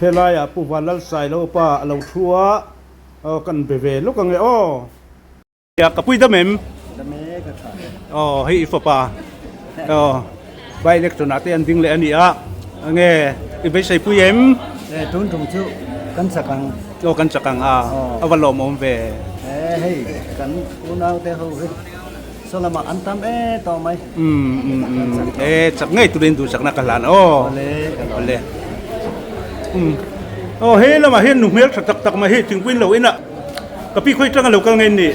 Helaiah Pu Vanlalsailo pa a lo thu a, aw kan be ve lawk ange aw. Ka pui dam em? Dam e, ka tha e. Aw, hei i fapa. Aw, by election ah te an ding leh a ni a. Nge, i beisei pui em? E, tun tum chu kan chak ang. Aw, kan chak ang a. A va lawmawm ve. E, hei, kan unau te ho hi saw lamah an tam e tawh mai. Um, um, um. E, chak ngei turin duhsakna ka hlan aw. Awle, ka lawm. Awle. Um. Aw, he lamah hian nu hmel tha tak tak mai hi thingpuiin lo in a. Ka pi khawi tanga lo kal ngei ni?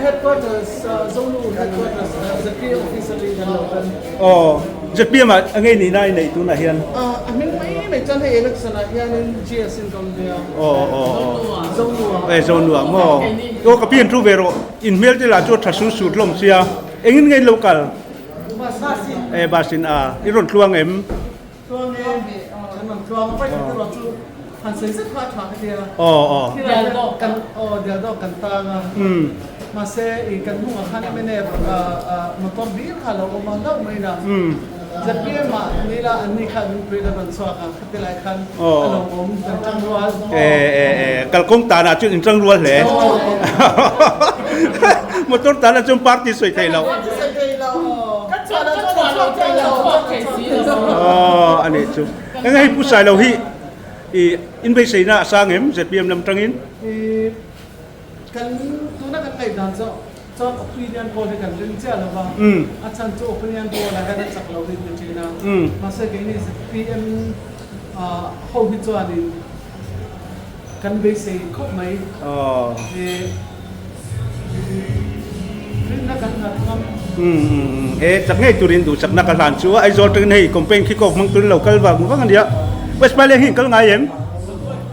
Headquarters Zonu headquarters ZPM office atangin kan lo kal. Aw ZPM ah a ngei nihna i neih tunah hian? A hming mai mai chuan hei election ah hianin GS in ka awm ve a. Aw aw aw. Zonu ah. E Zonu ah maw? Aw ka pi an thu ve rawh. In hmel te lah chu a tha sur sur hlawm sia. Engin ngei lo kal? Bus in. E bus in a. I rawn tluang em? Tluang e, kan rawn tluang a, vawiin erawh chu han sawi zet kha a tha ka tia. Aw aw. Dial dawk kan aw dial dawk kan tang a. Mahse i kan hnungah khan mnf motor hlir kha a lo awm a hlauh mai na. ZPM ah nila an ni khan min pui kan rawn chhuak a, khati lai khan a lo awm kan tang rual. E e e kalkawng tanah chuan in tang rual hle. Motor tanah chuan party sawi theih loh. Party sawi theih loh. Kan chhuah loh chuan a chhuak thei lo. Aw a nih chu. Eng hei Pu Sailo hi i inbeiseina a sang em ZPM lam tangin? I kan tuna kan ngaihdan chu chuan opinion poll hi kan ring chiah lo va, a chhan chu opinion poll ah hian a chak lo hi ti thin a, mahse keini ZPM ho hi chuanin kan beisei khawp mai. I rinna kan nghat ngam. E chak ngei turin duhsakna ka hlan chu a, Aizawl tangin hei campaign khi kawk hmang turin lo kal vang vang a nia. West Phaileng hi in kal ngai em?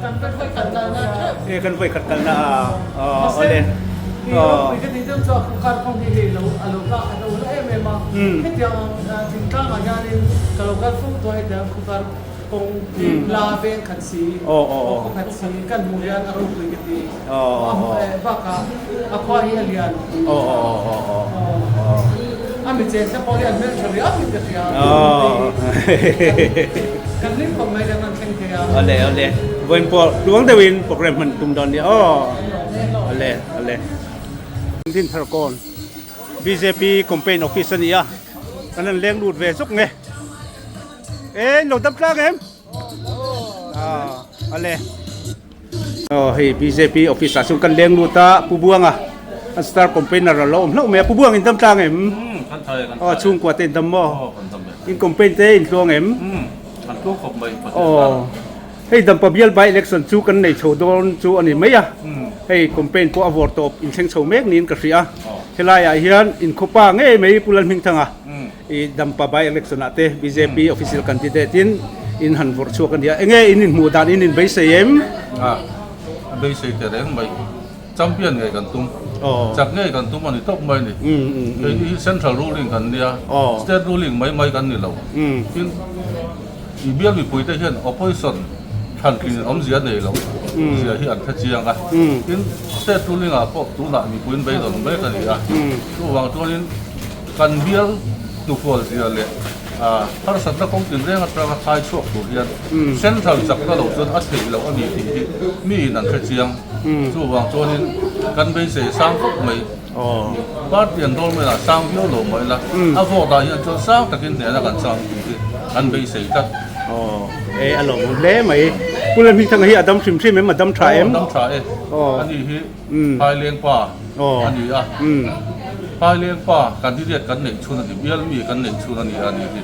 Kan vawi khat kalna theuh. E kan vawi khat kalna a, aw awle. I ropui ka tih deuh chu a khawkar kawng hi hei lo a lo tlak a lo la em em a. Hetiang ang thingtlangah hianin ka lo kal fo tawh a hetiang khawkar kawng hi la veng khat si, khaw khat si kan hmuh hian a ropui ka ti. A hmuh eh bakah a khua hi a lian. A mi chen te pawh hi an hmeltha riau in ka hria. Kan hlim khawp mai kan rawn thleng thei a. Awle awle vawiin pawh tluang deuhin program hman tum dawn nia aw. Awle awle. Dintharkawn bjp campaign office a ni a, kan han leng lut ve zuk nge. E in lo dam tlang em? Awle. Aw hei bjp office ah chuan kan leng lut a Pu Buanga an star campaigner a lo awm hlauh mai a Pu Buang in dam tlang em? Aw chhungkua te in dam maw? In campaign te in tluang em? Aw hei Dampa bial by election chu kan nei chho dawn chu a ni mai a hei campaign pawh a vawr tawp in thleng chho mek niin ka hria a helai ah hian inkhawpa ngei mai Pu Lalhmingthanga I Dampa by election ah te bjp official candidate in in han vawrh chhuak a nia. Enge in inhmuh dan in inbeisei em? A, a beisei teh reng mai. Champion ngei kan tum. Chak ngei kan tum a ni tawp mai a ni. Hei hi central ruling kan nia, state ruling mai mai kan ni lo. Tin, i bial mipui te hian opposition thlantlin awmzia nei lo zia hi an hre chiang a. Tin, state ruling ah pawh tunah mipuiin beidawn mek a ni a. Chuvang chuanin Kan bial hnufual zia leh harsatna kawng tinreng atanga thai chhuak tur hian Central chakna lo chuan a theih loh a ni tih hi miin an hre chiang. Chuvang chuanin kan beisei sang khawp mai. Party enrollment ah sang viau lo mah ila a vote ah hian chuan sang takin hnehna kan chang tih hi kan beisei tlat. Aw, e a lawmawm hle mai. Pu Lalhmingthanga hi a dam hrim hrim em? A dam tha em? Aw, a dam tha e. A ni hi Phaileng pa a ni a, Phaileng pa candidate kan neih chhun a ni, bial mi kan neih chhun a ni a ni hi.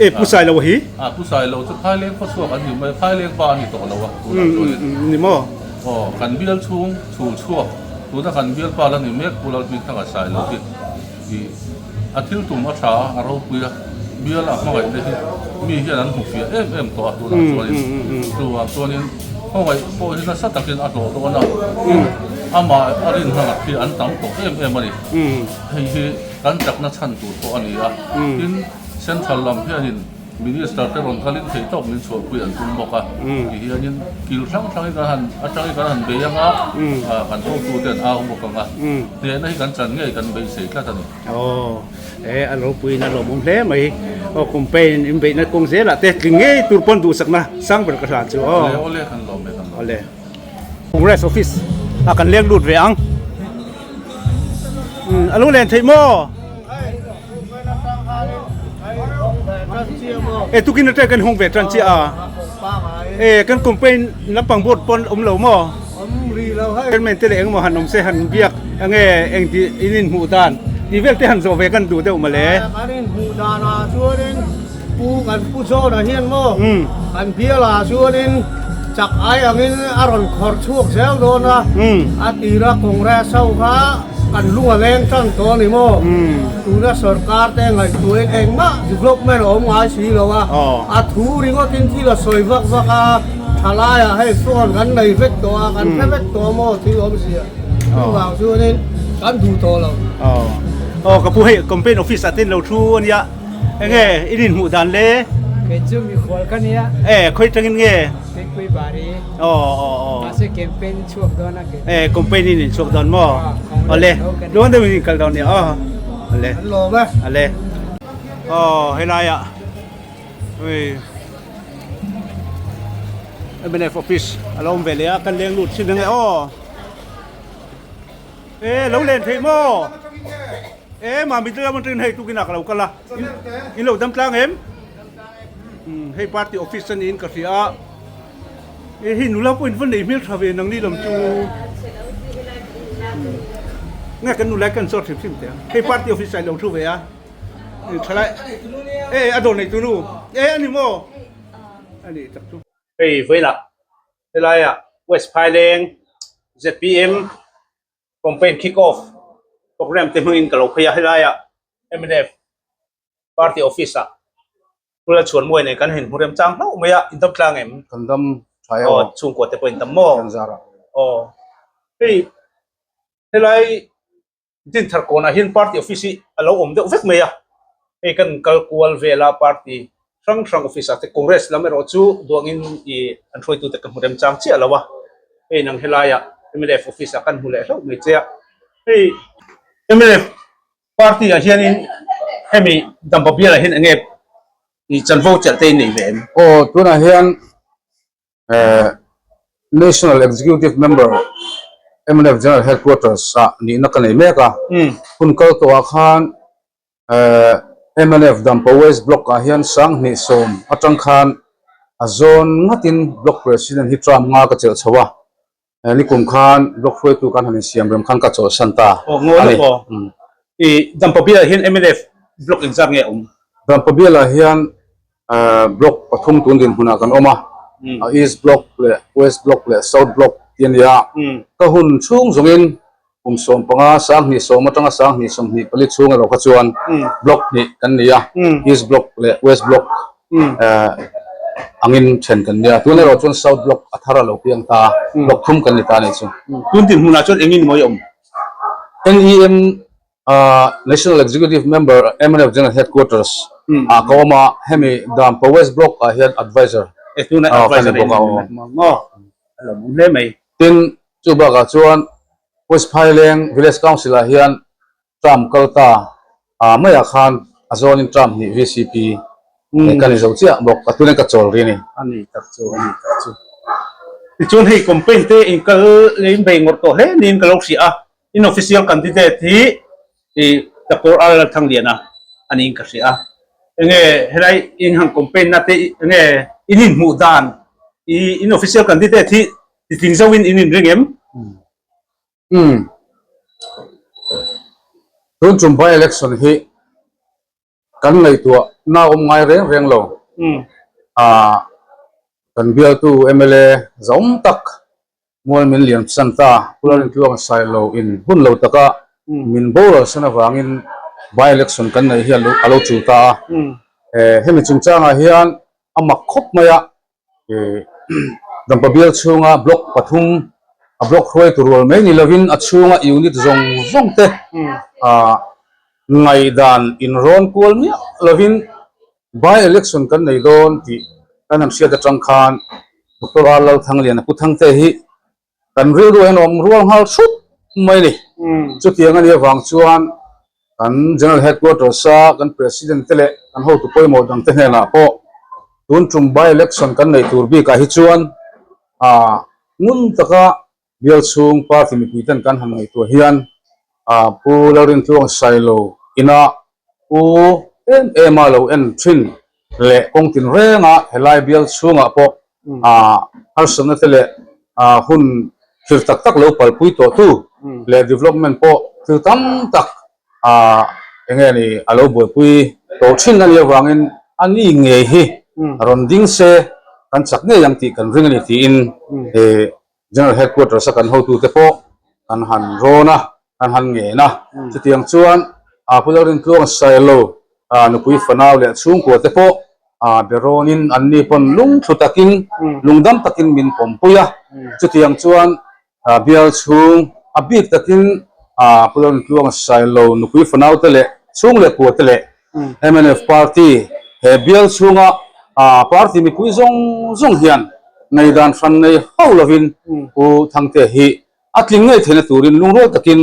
E Pu Sailo hi? A Pu Sailo chu Phaileng khawchhuak an ni mai, Phaileng pa a ni tawh lo a tunah chuanin. Ni maw? Aw, kan bial chhung chhul chhuak, tuna kan bial pa la ni mek Pu Lalhmingthanga Sailo hi i a thil tum a tha a, a ropui a, bial a hmangaihna hi mi hian an hmu fiah em em tawh a tunah chuanin. Chuvang chuanin. Khawngaih pawh hi nasa takin a hlawh dawn a, amah a rin hna khi an tam tawh em em a ni. Hei hi kan chakna chhan tur pawh a ni a, tin Central lam hianin Minister te rawn kalin thei tawk min chhuahpui an tum bawk a, ti hianin kil hrang hrangin kan han atangin kan han bei ang a, kan hotute an au bawk ang a, hnehna hi kan chan ngei kan beisei tlat a ni. Aw, e a ropuiin a lawmawm hle mai. Aw campaign in beihna kawng zelah te tling ngei tur pawn duhsakna sang ber ka hlan chu aw. Awle awle kan lawm e kan lawm. Awle. Congress office a kan leng lut ve ang. A lo len theih maw? E tukin atang kan hawng ve tan chiah a. E kan campaign lampang board pawn awm lo maw? Chairman te leh engemaw han awm se han biak enge eng tih in inhmuh dan tih vel te han zawh ve kan duh deuh mawle. Kan inhmuh danah chuanin Pu kan Pu John-a hian maw kan bialah chuanin chak ai angin a rawn khawrh chhuak zel dawn a, a tira Congress ho kha kan lung a leng tan tawh a ni maw? Tuna sorkar te ngaihtuahin engmah development a awm ngai si lo a, a thu ringawtin thil a sawi vak vak a, thalaiah hei phone kan nei vek tawh a, kan hre vek tawh a maw thil awmzia chuvang chuanin kan duh tawh lo. Aw ka pu hei campaign office ah te in lo thu a nia. Enge in inhmuh dan le? Kei chu mikhual ka nia. E khawi tangin nge? Keipui bari. Aw aw aw. Mahse campaign chhuak dawn a kei. E campaign in inchhuak dawn maw? Awle. Luang deuh in inkal dawn nia aw. Awle. An lawm e. Awle. Aw helaiah hei mnf office a lo awm ve leh a kan leng lut thin ange aw. E lo len theih maw? E mami te lam atangin hei tukin ah ka lo kal a. In lo dam tlang em? Hei party office a niin ka hria a. E hei nula pawh in va nei hmel tha ve nang ni lam chu. Nge kan nula kan zawt hrim hrim teh ang. Hei party office ah i lo thu ve a. Thalai e a dawr nei tunu. E ani maw? Ani tak chu. Hei vawilah Helaiah West Phaileng zpm campaign kick off programme te hmangin ka lo phei a, helaiah mnf party office ah Pu Lalchhuanmuai nen kan han hmu rem chang hlauh mai a, in dam tlang em? Kan dam tha e aw. Chhungkua te pawh in dam maw? Kan zar a. Aw. Hei helai Dinthar kawnah hian party office hi a lo awm deuh vek mai a, hei kan kal kual vel a party hrang hrang office ah te Congress lam erawh chu duangin ih an hruaitute ka hmu remchang chiah lo a, hei nang helaiah mnf office ah kan hmu leh hlauh mai che a, hei mnf party ah hianin hemi Dampa bialah hian eng nge ih chanvo chelh te in nei ve em? Aw tunah hian National Executive Member mnf General Headquarters ah nihna ka nei mek a, hun kal tawhah khan mnf Dampa West Block ah hian 2010 atang khan a zawn ngatin Block President hi term nga ka chelh chho a, nikum khan Block hruaitu kan han insiam rem khan ka chawlhsan ta a ni. Dampa bialah hian mnf Block engzat nge a awm? Dampa bialah hian Block pathum tun dinhmunah kan awm a, East Block leh West Block leh South Block tih a ni a. Ka hun chhung zawngin kum 15, 2010 atanga 2024 chhung erawh kha chuan Block hnih kan ni a, East Block leh West Block angin then kan ni a. Tun erawh chuan South Block a thar a lo piang ta a, Block thum kan ni ta a nih chu. Tun dinhmunah chuan engin maw i awm? NEM National Executive Member mnf General Headquarters ah ka awm a, hemi Dampa West Block ah hian Advisor ka ni bawk a aw. Tin, chu bakah chuan West Phaileng Village Council ah hian term kal ta maiah khan a zawnin term hnih VCP ka ni zo chiah bawk a, tunin ka chawl rih a ni. A ni tak chu, a ni tak chu. Tichuan hei campaign te inkal in bei ngawrh tawh hle niin ka lo hria a. In official candidate hi i Doctor R Lalthangliana a niin ka hria a. Enge helai in han campaign na te enge in inhmuh dan i in official candidate hi titling zo in in inring em? Umm. Tun tum by election hi Kan ngaihtuah na awm ngai reng reng lo. Aaa kan bialtu mla zawm tak mual min lian san ta, Pu Lalintluanga Sailo in hun lo taka min boral san avangin by election kan neih hi a lo chul ta a. Hemi chungchangah hian a mak khawp mai a, Dampa bial chhunga block pathum a block hruai tur rual mai ni lovin a chhunga unit zawng zawng te ah ngaihdan inrawn kual miah lovin by election kan nei dawn tih kan han hriat atang khan Doctor R Lalthangliana Pu Thangte hi kan rilru hian awm rual nghal hrut mai a ni. Chutiang a nih avang chuan kan General Headquarters a kan President te leh. kan hotu pawimawh dangte hnenah pawh tun tum by election kan neih tur bikah hi chuan ah ngun taka bial chhung party mipuiten kan han ngaihtuah hian ah Pu Lalrintluang Sailo ina Pu em em a lo en thin leh kawng tinrenga helai bial chhungah pawh ah harsatna te leh ah hun thil tak tak lo palpui tawh tu leh development pawh thil tam tak ah eng nge ni a lo buaipui tawh thin a nih avangin a ni ngei hi rawn ding se kan chak ngei ang tih kan ring a ni tiin eh General Headquarters a kan hotute pawh kan han rawn a, kan han ngen a. Chutiang chuan ah Pu Lalrintluang Sailo ah nupui fanau leh chhungkua te pawh ah be rawnin anni pawn lungthlu takin lungdam takin min pawmpui a. Chutiang chuan ah bial chhung a bik takin ah Pu Lalrintluang Sailo nupui fanau te leh chhung leh kua te leh mnf party he bial chhunga party mipui zawng zawng hian ngaihdan hran nei hauh lovin Pu Thangtea hi a tling ngei theihna turin lungrual takin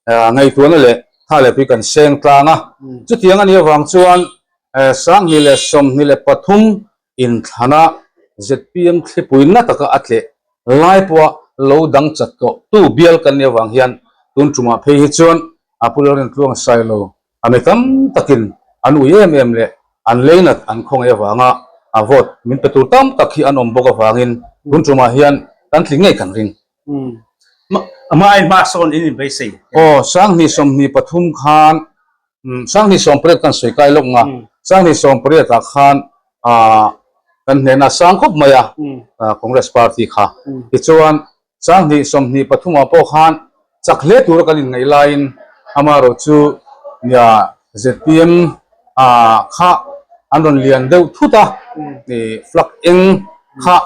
ngaihtuahna leh tha leh pui kan seng tlang a. Chutiang a nih avang chuan 2023 inthlana zpm thlipui na taka a tleh lai pawha lo dang chat tawh tu bial kan nih avang hian tun tumah phei hi chuan Pu Lalrintluang Sailo A mi tam takin an ui em em leh an leinat an khawngaih avanga a vote min pe tur tam tak hi an awm bawk avangin tun tumah hian kan tling ngei kan ring. Hmai hma sawn in inbeisei. Aw, 2023 khan, 2018 kan sawi kai lawk nga, 2018 ah khan kan hnehna sang khawp mai a, Congress party kha. Tichuan, 2023 ah pawh khan chak hle tura kan inngaih laiin amaherawh chu nia zpm kha an rawn lian deuh thut a, flag eng kha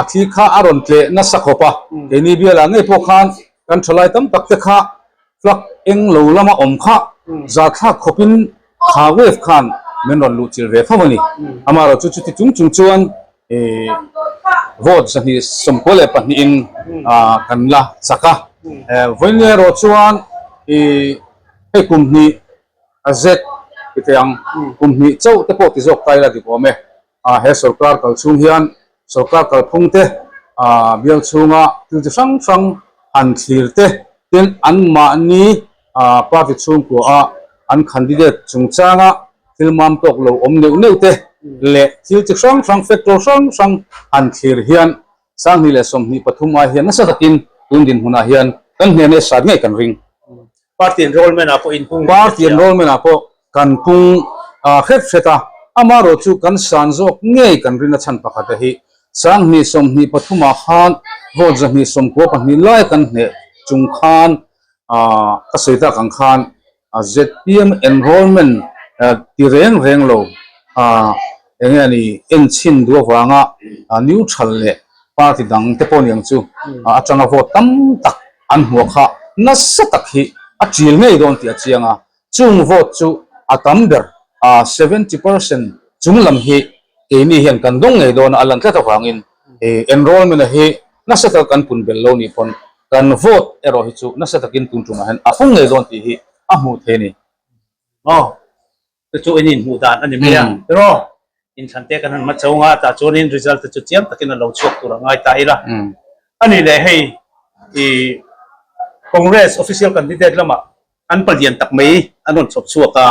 thi kha a rawn tleh nasa khawp a, keini bialah ngei pawh khan kan thalai tam tak te kha flag eng lo lama awm kha zathlak khawpin kha wave khan min rawn luh chilh ve tho a ni. Amaherawh chu chuti chung chung chuan Vote 292 in kan la chak a. Vawiin erawh chuan hei kum hnih a zet ti teh ang, kum hnih chauh te pawh ti zawk ta ila dik awm e. He sorkar kal chhung hian sorkar kalphung te bial chhunga thil chi hrang hrang han thlir te tin anmahni party chhungkua a an candidate chungchanga thil mam tawk lo awm neuh neuh te leh thil chi hrang hrang factor hrang hrang han thlir hian 2023 ai hian nasa takin tun dinhmunah hian kan hnehna sat ngei kan ring. Party enrollment ah pawh in pung Party enrollment ah pawh kan pung hret hret a, amaherawh chu kan san zawk ngei kan rin a chhan pakhat a hi 2023 ah khan vote 292 lai kan hneh chung khan ka sawi tak ang khan ZPM enrollment ti reng reng lo eng nge ni enchhin duh avanga neutral leh party dang te pawh niang chu atanga vote tam tak an hmuh kha nasa tak hi a ṭil ngei dawn tih a chiang a, chung vote chu a tam ber 70% chung lam hi keini hian kan dawng ngei dawn a a lan tlat avangin enrollment a hi nasa tak kan pun belh lo nih pawn Kan vote erawh hi chu nasa takin tun tumah hian a fung ngei dawn tih hi a hmuh thei a ni. Aw, chu chu in inhmuh dan a ni mai a, tiraw? Inthlan te kan han hma chho nga, tah chuanin result te chu chiang takin a lo chhuak tur a ngai ta ila. A nih leh hei i Congress official candidate lamah an palian tak mai an rawn chhawp chhuak a,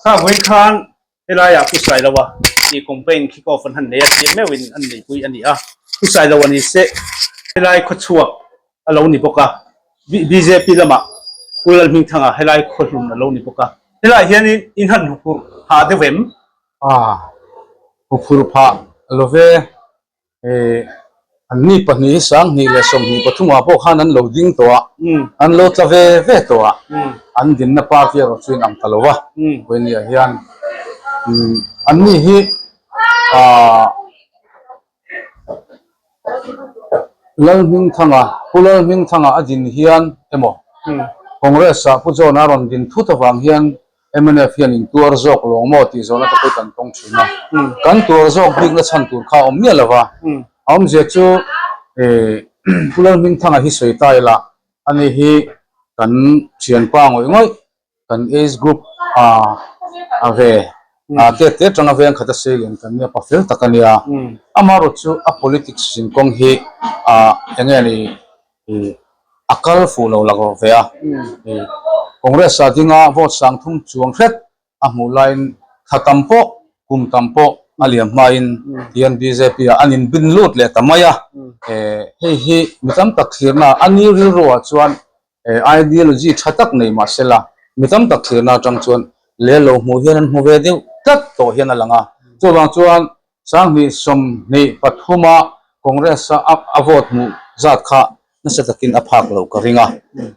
kha vawiin khan Helaiah Pu Sailoa tih campaign kick off an han nei a, tih meuhin an neihpui a ni a. Pu Sailoa ni se helai khawchhuak a lo ni bawk a, bjp lamah Pu Lalhmingthanga helai khawhlun a lo ni bawk a. Helaiah hianin in han huphurh phah deuh em? A huphurh phah lo ve. An ni pahnih hi 2023 ah pawh khan an lo ding tawh a, an lo tla ve ve tawh a, an dinna party erawh chu in ang ta lo va, Vawinia hian an ni hi Lalhmingthanga, Pu Lalhmingthanga a din hian emaw Congress ah Pu John a rawn din thut avang hian Mnf hian in tuar zawk lawng maw tih zawhna te pawh kan tawng thin a. Kan tuar zawk bikna chhan tur kha a awm miah lo va. A awmzia chu Pu Lalhmingthanga hi sawi ta ila ani hi kan thianpa ngawih ngawih kan age group a ve. Tet te atanga veng khat a sei lian kan nia, pa fel tak a nia. Amaherawh chu a politics zin kawng hi eng nge ni a kal fuh lo lak rawh ve a. Congress ah dinga vote 3000 chuang hret a hmuh laiin thla tam pawh kum tam pawh a liam hmain tihian bjp ah an inbin lut leh ta mai a. Hei hi mi tam tak thlirna a ni rilru ah chuan Ideology tha tak nei mah sela, mi tam tak thlirna atang chuan lel lo hmuh hian an hmu ve deuh tlat tawh hian a lang a. Chuvang chuan 2023 a Congress-a a vote hmuh zat kha nasa takin a phak loh ka ring a.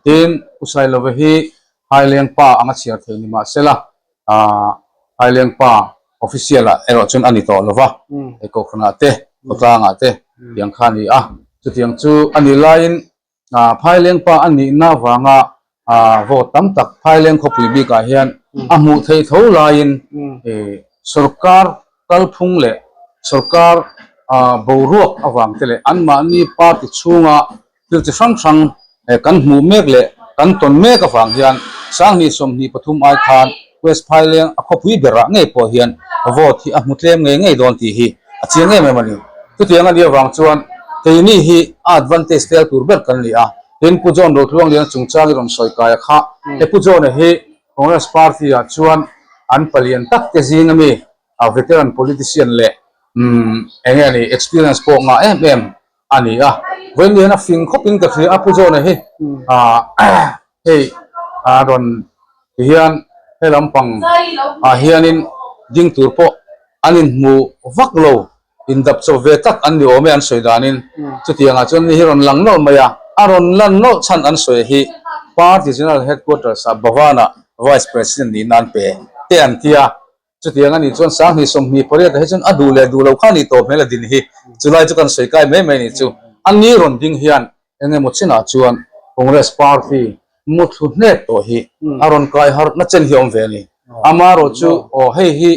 Tin, U Sailova hi Phaileng pa anga chhiar thei ni mah sela, Phaileng pa official-ah erawh chuan a ni tawh lo va, Kohhranah te, khawtlangah te tiang kha a ni a. Chutiang chu a nih laiin Phaileng pa a nihna avanga vote tam tak Phaileng khawpui bikah hian a hmuh theih tho laiin sorkar kalphung leh sorkar boruak avang te leh anmahni party chhunga thil chi hrang hrang kan hmuh mek leh kan tawn mek avang hian 2023 ai khan West Phaileng a khawpui berah ngei pawh hian vote hi a hmu tlem ngei ngei dawn tih hi a chiang em em a ni. Chutiang a nih avang chuan keini hi a advantage tel tur ber kan ni a. Tin, Pu John Rotluangliana chungchang i rawn sawi kai a kha. He Pu John-a hi Congress Party ah chuan an palian tak te zing ami a veteran politician leh eng nge ni experience pawh ngah em em a ni a. Vawiin hian a fing khawpin ka hria a Pu John-a hi hei a rawn ti hian he lampang ah hianin ding tur pawh an inhmu vak lo. Indap chawp ve tak an ni awm e an sawi danin chutiangah chuan ni hi rawn lang nawlh mai a, a rawn lan nawlh chhan an sawi hi Party General Headquarters ah Bhavan-ah Vice President niin an pe te an ti a, chutiang a nih chuan 2028 ah hi chuan a duh leh duh lo kha a nih tawh hmel a din hi chulai chu kan sawi kai mai mai a nih chu. A ni rawn ding hian eng emaw chinah chuan Congress Party muthlu hnek tawh hi a rawn kai harhna chen hi a awm ve a ni. Amaherawhchu aw hei hi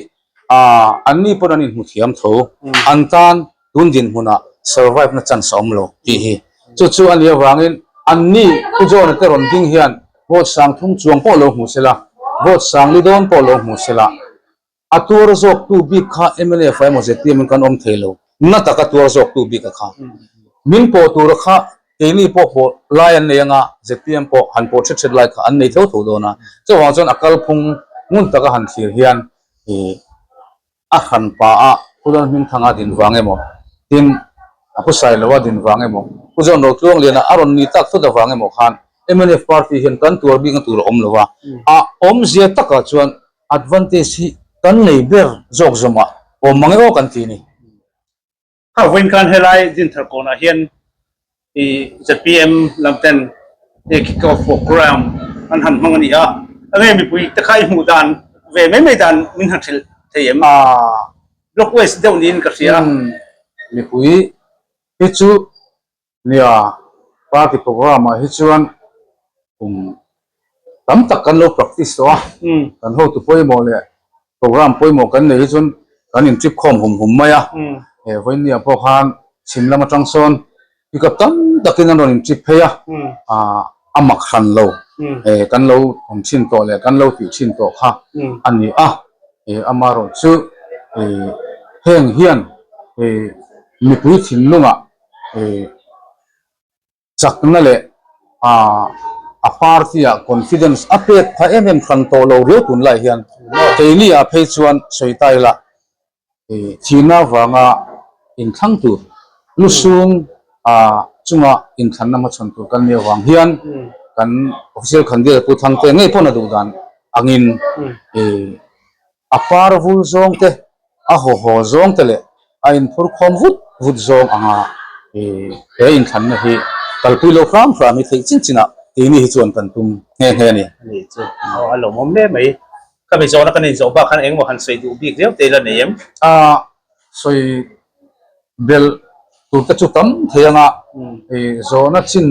Aaa, anni pawn an inhmu thiam tho, an tan tun dinhmunah survive na chance a awm lo tih hi. Chu chu a nih avangin anni Pu John-a te rawn ding hian vote 3000 chuang pawh lo hmu sela, vote 4000 dawn pawh lo hmu sela, a tuar zawktu bik kha mnf ah emaw zpm in kan awm thei lo, na taka tuar zawktu bik a kha. Min pawh tura kha keini pawh pawh lai an nei anga zpm pawh han pawh thet thet lai kha an nei tho tho dawn a. Chuvang chuan a kalphung ngun taka han thlir hian Ih a hran pa a Pu Lalhmingthanga din vang emaw, tin a Pu Sailoa din vang emaw, Pu John Rotluangliana a rawn ni tak thut avang emaw khan mnf party hian kan tuar bikna tur a awm lo a, a awmzia takah chuan advantage hi kan nei ber zawk zawmah awm mang e aw kan ti a ni. Kha vawiin khan helai Dinthar kawnah hian i zpm lam ten hei kick off program an han hmang a ni a, enge mipui te kha i hmuh dan ve mai mai dan min han hrilh thei em? Block waste deuh niin ka hria. Mipui hi chu Nia, party program ah hi chuan kum tam tak kan lo practice tawh a, kan hotu pawimawh leh program pawimawh kan nei hi chuan kan in trip khawm hum hum mai a, he vawinia pawh khan chhim lam atang sawn pickup tam takin an rawn in trip phei a, a mak hran lo, kan lo awm thin tawh leh kan lo tih thin tawh kha a ni a, amaherawhchu heng hian mipui thinlungah Chakna leh a party ah confidence a pek pha em em hran tawh lo riau tunlai hian keini ah phei chuan sawi ta ila thihna avanga inthlang tur lusung chunga inthlanna hmachhawn tur kan nih avang hian kan official candidate Pu Thangte ngei pawn a duh dan angin A par vul zawng te, a haw haw zawng te leh a inphur khawm vut vut zawng anga he inthlanna hi kalpui lo hram hram hi theih chin chinah keini hi chuan kan tum nghe nghe a ni. A nih chu aw a lawmawm hle mai. Ka mi zawhna kan inzawh bak khan engmaw han sawi duh bik viau te ila nei em? A sawi belh tur te chu tam thei anga zawhna chin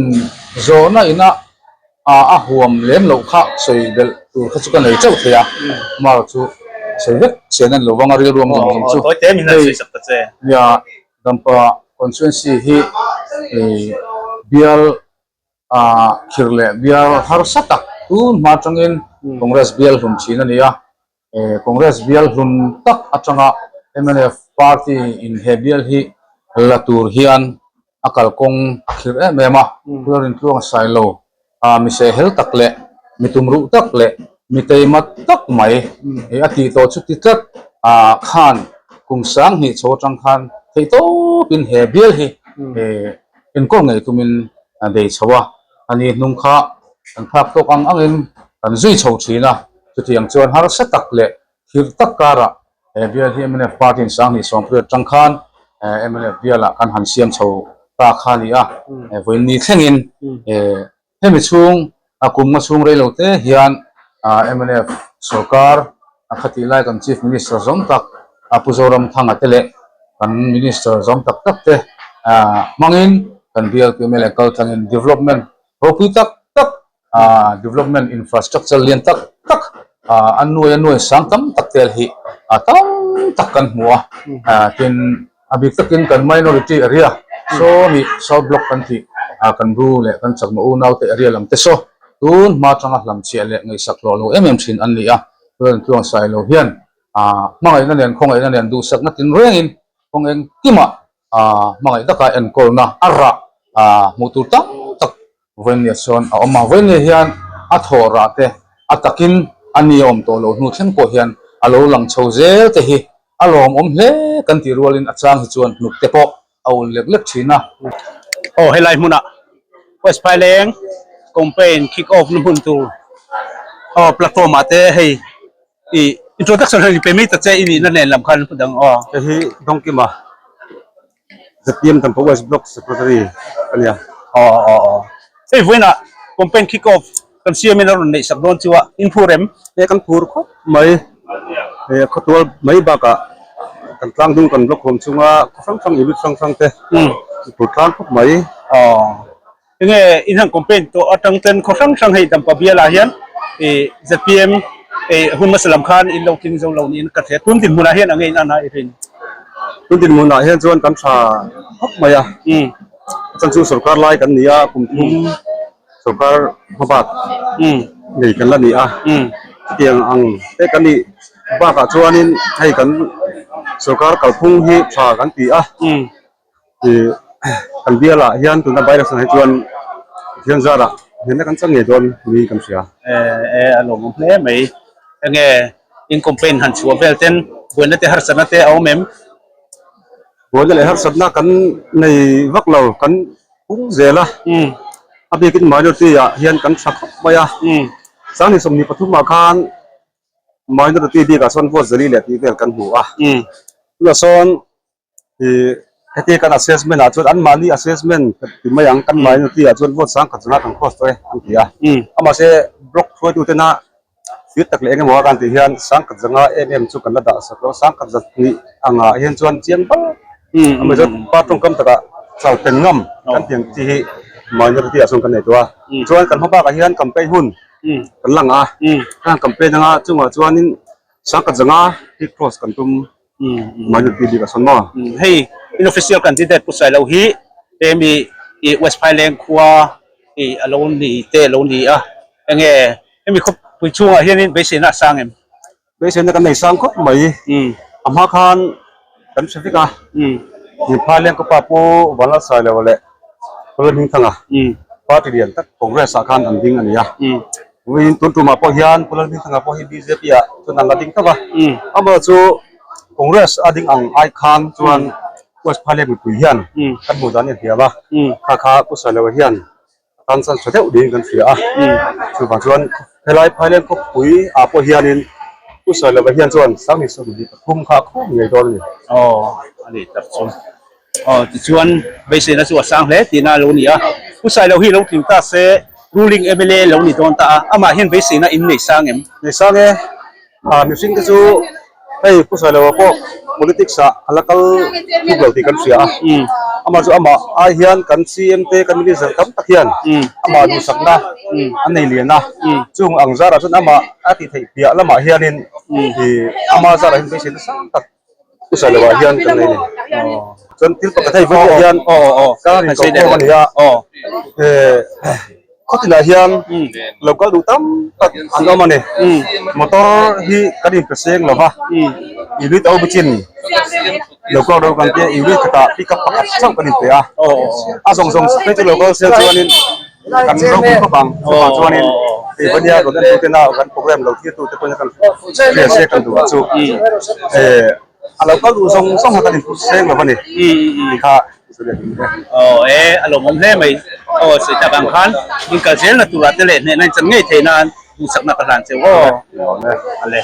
zawhna ina a huam lem loh kha sawi belh tur kha chu ka nei teuh thei a, mar chu sawi vek chian a ni lo vang a rilru ang zawng zawng chu. Hei nia Dampa constituency hi bial khir leh bial harsa tak tun hma atangin Congress bial hlum thin a ni a. Congress bial hlun tak atanga mnf party in he bial hi la tur hian a kalkawng a khirh em em a, Lalrintluang a sai lo. Mi sehhel tak leh mi tumruh tak leh mi teima tak mai a tih tawh chu ti tlat khan kum 2000 chho atang khan theihtawpin he bial hi enkawl ngei tumin a bei chho a, ani hnung kha kan phak tawk ang angin kan zui chho thin a, chutiang chuan harsa tak leh thir tak karah he bial hi mnf party in 2020 atang khan mnf bialah kan han siam chho ta kha a ni a, vawiin thlengin hemi chhung a kum nga chhung rei lo te hian mnf sorkar a khatih lai kan chief minister zawm tak Pu Zoramthanga te leh kan minister zawm tak tak te hmangin kan bial tu mla kal tlangin development ropui tak tak development infrastructure lian tak tak a nuai a nuai sang tam tak tel hi tam tak kan hmu a tin a bik takin kan minority area sawmi south block kan tih kan ru leh kan chakma unau te area lam te saw tun hma atanga hlam chhiah leh ngaihsak hlawh lo em em thin an ni a chuan tluang sai lo hian hmangaihna nen khawngaihna nen duhsakna tinrengin kawng engkimah hmangaih taka enkawlna a rah hmuh tur tam tak Vawinia sawn a awm a, Vawinia hian a thawh rah te a takin a ni a awm tawh loh hnu thleng pawh hian a lo lang chho zel te hi a lawmawm hle kan tih rualin a chang hi chuan hnuk te pawh a ul lek lek thin a. Aw helai hmunah West Phaileng campaign kick off na hmun tur aw platform ah te hei I introduction hian i pe mai ta che i nihna nen lam khan dang aw. Hei hi Dawngkima ZPM Dampa West Block Secretary a nia. Aw aw aw. Hei vawiinah campaign kick off kan siamin a rawn neih sak dawn chu a, in phur em? Hei kan phur khawp mai. Hei khawtual mai bakah kan tlang dung kan block huam chunga khaw hrang hrang unit hrang hrang te phur tlang khawp mai. Aw. Enge in han campaign tawh atang ten khaw hrang hrang hei Dampa bialah hian ih zpm ih hun hmasa lam khan in lo tling zo lo niin ka hria. Tun dinhmunah hian enge in an a i rin? Tun dinhmunah hian chuan kan tha khawp mai a. A chan chu sorkar lai kan ni a, kum thum sorkar hmabak nei kan la ni a. Chutiang ang te kan nih bakah chuanin hei kan sorkar kalphung hi tha kan ti a. Ih kan bialah hian tuna virus ah hi chuan Pathian zarah hnehna kan chang ngei dawn niin kan hria. Eh eh a lawmawm hle mai. Enge in campaign han chhuah vel ten buaina te harsatna te a awm em? Buaina leh harsatna kan nei vak lo kan pung zel a. A bikin minority ah hian kan tha khawp mai a. 2023 ah khan minority bikah sawn vote zali leh tih vel kan hmu a. Tunah sawn Ih heti kan assessment ah chuan anmahni assessment ti mai ang kan minority ah chuan vote 10,000 zanga kan cross tawh e an ti a amah se block hruaitu tena fir tak leh eng emaw a kan tih hian 10,000 zanga em em chu kan la dah sak lo 10,200 angah hian chuan chiang bal amah chuan pa tawngkam takah chal pen ngam kan tih ang chi hi minority ah chuan kan nei tawh a chuan kan hma bakah hian campaign hun kan lang a kan campaign anga chungah chuanin 10,000 zanga hi cross kan tum. Minority bik a sawn maw? Hei in official candidate Pu Sailo hi hemi i West Phaileng khua i a lo ni te a lo ni a, enge hemi khawpui chhungah hianin beiseina a sang em? Beiseina kan nei sang khawp mai. A hma khan kan hre vek a, i Phaileng khawpa Pu Vanlal Sailo leh Pu Lalhmingthanga party lian tak Congress ah khan an ding a ni a. Vawiin tun tumah pawh hian Pu Lalhmingthanga pawh hi bjp ah chuan an la ding tawk a, amaherawh chu Congress a ding ang ai khan chuan West Phaileng mipui hian kan hmuh dan hi a hniam a, kha kha Pu Sailoa hian a tan chan tha deuh niin kan hria a, chuvang chuan helai Phaileng khawpui ah pawh hianin Pu Sailoa hian chuan 2023 kha a khawm ngei dawn a ni. Aw a ni tak chu. Aw tichuan beiseina chu a sang hle tihna a lo ni a, Pu Sailo hi lo tling ta se ruling mla lo ni dawn ta a, amah hian beiseina in nei sang em? Nei sang e, a mihring te chu hei Pu Sailoa pawh politics ah a la kal thuk lo tih kan hria a, amah chu amah ai hian kan CM te kan minister tam tak hian amah duhsakna an nei lian a, chung ang zarah chuan amah a tih theih piah lamah hianin ih ama zarah hian beiseina sang tak Pu Sailoa hian kan nei a ni. Chuan thil pakhat hei vawiin hian kan in ko khawm a ni a. Khawtinah hian lo kal duh tam tak an awm a ni. Motor hi kan inpe seng lo va, unit a awm chin lo kal ro kan tia unit khatah pickup pakhat chauh kan inpe a. A zawng zawng phei chu lo kal sel chuanin kan ropui khawp ang. Chuvang chuanin hei vania rawn entu tena kan program lo thirtu te pawhin kan hria se kan duh chu a lo kal duh zawng zawng kha kan inpe seng lo a ni tih kha. Aw e, a lawmawm hle mai. Aw, sawi tak ang khan in kal zelna turah te leh hnehna in chan ngei theih nan duhsakna ka hlan cheu aw. Ale.